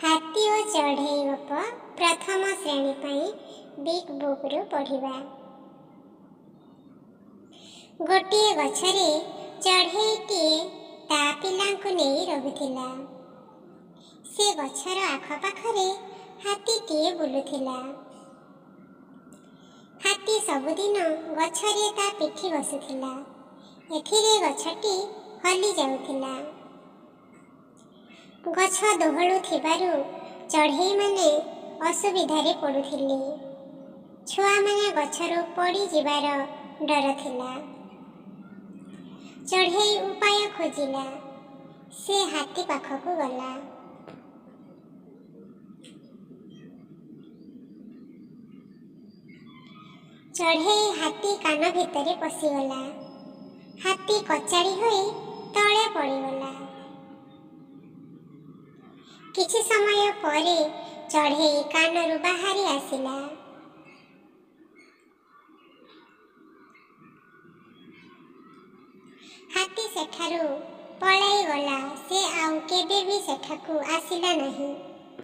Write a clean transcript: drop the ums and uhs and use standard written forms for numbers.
ହାତୀ ଓ ଚଢ଼େଇ ଗପ ପ୍ରଥମ ଶ୍ରେଣୀ ପାଇଁ ବିଗ୍ ବୁକ୍ରୁ ପଢ଼ିବା। ଗୋଟିଏ ଗଛରେ ଚଢ଼େଇଟିଏ ତା ପିଲାଙ୍କୁ ନେଇ ରହୁଥିଲା। ସେ ଗଛର ଆଖପାଖରେ ହାତୀଟିଏ ବୁଲୁଥିଲା। ହାତୀ ସବୁଦିନ ଗଛରେ ତା ପିଠି ଘଷୁଥିଲା। ଏଥିରେ ଗଛଟି ହଲି ଯାଉଥିଲା। ଗଛ ଦୋହଲୁଥିବାରୁ ଚଢ଼େଇମାନେ ଅସୁବିଧାରେ ପଡ଼ୁଥିଲେ। ଛୁଆମାନେ ଗଛରୁ ପଡ଼ିଯିବାର ଡର ଥିଲା। ଚଢ଼େଇ ଉପାୟ ଖୋଜିଲା। ସେ ହାତୀ ପାଖକୁ ଗଲା। ଚଢ଼େଇ ହାତୀ କାନ ଭିତରେ ପଶିଗଲା। ହାତୀ କଚାଡ଼ି ହୋଇ ତଳେ ପଡ଼ିଗଲା। କିଛି ସମୟ ପରେ ଚଢ଼େଇ କାନରୁ ବାହାରି ଆସିଲା। ହାତୀ ସେଠାରୁ ପଳାଇଗଲା। ସେ ଆଉ କେବେ ବି ସେଠାକୁ ଆସିଲା ନାହିଁ।